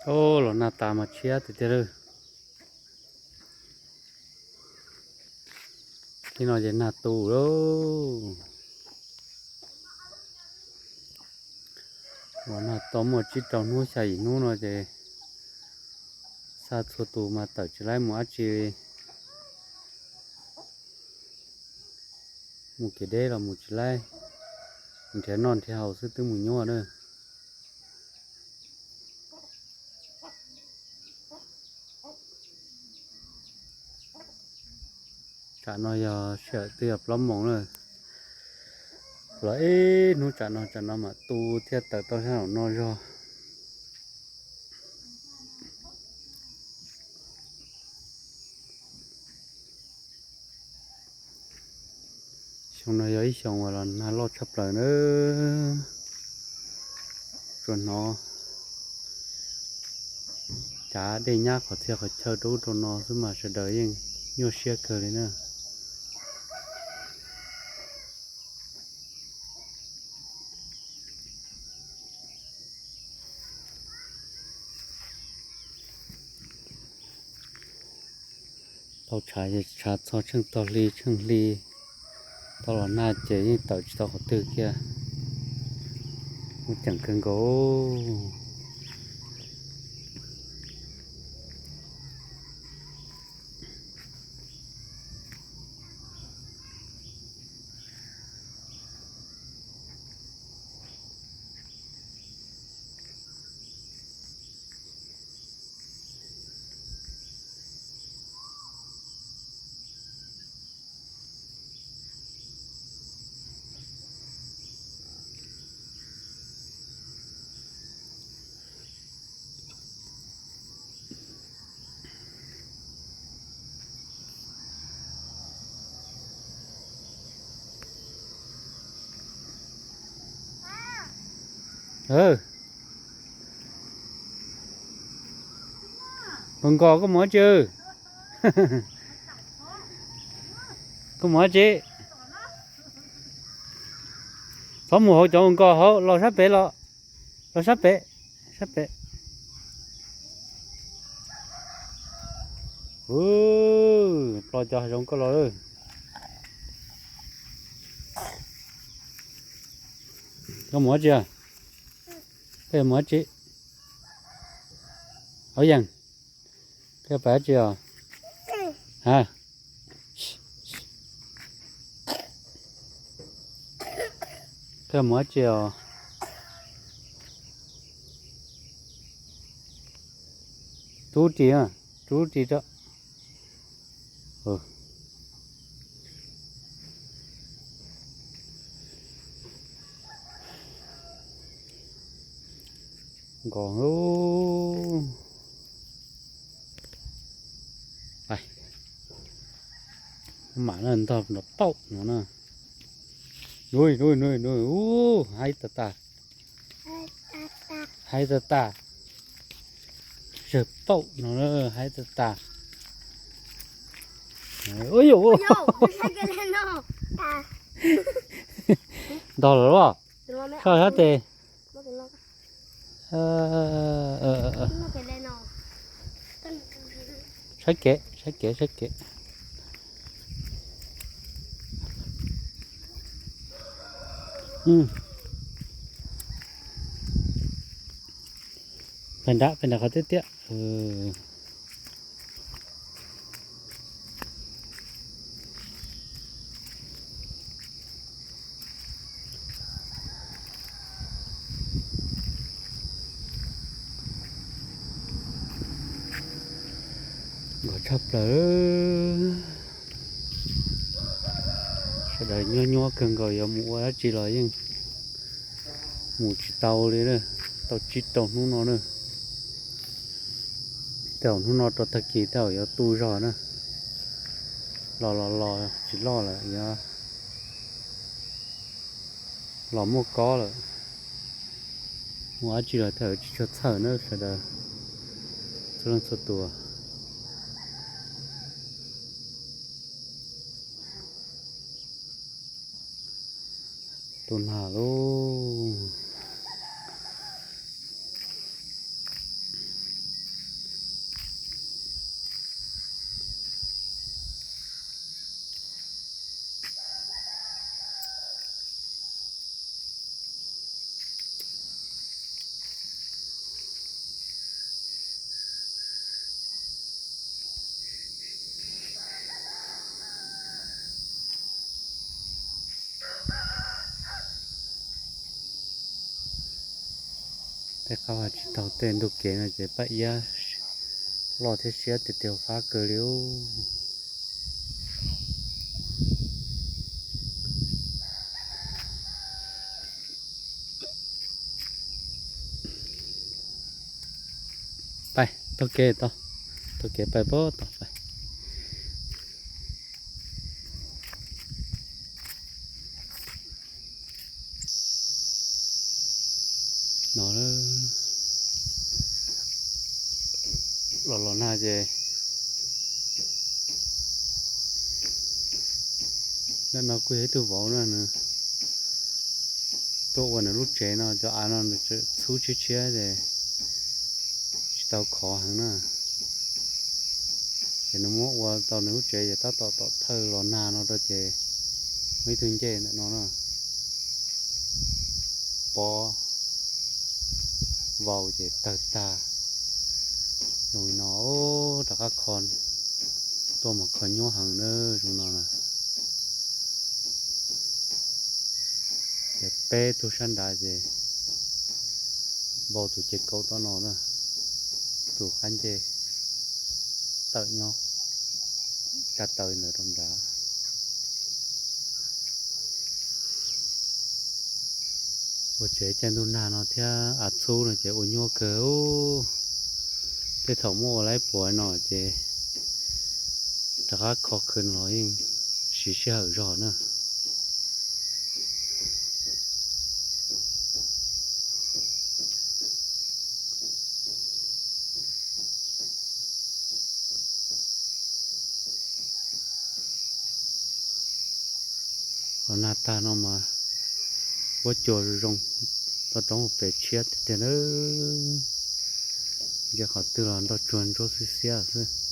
Los nag tas mas tshiab tiag tiag lawm. Thib no ces nag tu lauj. Uas nag tau muaj tsib rau hnub xya yim hnub no ces xa txhua tus mas tawm tsis laib mus dab tsi li. Mus kev deb los mus tsis laib, nrhiav noj nrhiav haus xwb twb mus nyuaj na. Tsam no yog sij hawm twb yog plaub moos na, los ib hnub tsam no tsam no mam tu thiaj tawm tau sab nraum no zog. Xyoo no yog ib xyoo uas los nag loj tshaj plaws na. Tsuas hnov cav dej nyab qhov txhia qhov chaw rau ub rau no xwb mas sawv daws yeej nyuaj siab kawg li na. Tau tshav, tshav txog tsheej tog hli tsheej hli, tau los nag ces yeej tawm tsis tau qhov twg kiag. Muaj ceem kawg nkaus. Nkos, nkos, koj mus dab tsi? Koj mus dab tsi? Txhob mus hauv cov nkos hauv, los sab pem los, los sab pem, sab pem. Plo cov hav zoov koj los lawm. Koj mus dab tsi? Koj mus dab tsi? Hauv yees, koj pais dab tsi os? Ha, koj mus dab tsi os? Rub ris, rub ris rau. Nkos, mam no ntog nrov paum no na. Ub, haib tas tas. Haib tas tas. Zawg paum no, haib tas tas. Ub, ntog lawm los. Soj sab tes. Saib kev, saib kev, saib kev. Pem nrad, pem nrad qhov tiaj tiaj. Nkos tshaj plaws. Sawv daws nyuaj nyuaj kawg nkaus, yuav mus ua dab tsi los yeej mus tsis tau li na. Tau tsib rau hnub no na. Tej zaum hnub no rau tag kis tej zaum yuav tu zog na. Los los los tsis loj lawm, yuav los muaj kob lawm. Mus dab tsi los tej zaum tsis tshua txhawj na sawv daws, txhua leej txhua tus. Tu nag lauj. Tej qab vaj tsis taug tej ntug kev no ces paj iab loj thiab siab tiag tiag, fab kawg li. Pais taug kev tod, taug kev pais pab tod pais. No los los nag ces, ntawm no kuj yog ib tug vauv na, nws tuaj ua nws lub tsev no, cov av no nws txhub tshiab tshiab ces tsis tau khov heev na. Ces nws muab ua tau nws lub tsev ces tab tom tom thawj los nag no rau ces muaj ib tug ncej ntawm no na, pob vau ces tawg tag. Zoo li no, rov qab kho, tuaj mas kho nyuaj heev na zoo no na. Ces peb tug sab nrad ces vau tus ces kaum tom no na, tus qab ncej tawm nyob tsa taw ntawd rau nrad. Ua tsev caij ntuj nag no thiab av txhub no ces ua nyuaj kawg. Tej thaum muab ua laib puas no ces rov qab kho khw los yeej siv sij hawm zog na. Los nag tag no mas huab cua zoo, toj roob hauv pes tshiab tiag tiag nawb. Ntsia qhov twg los ntoj tsuag ntsuab xiab xiab xwb.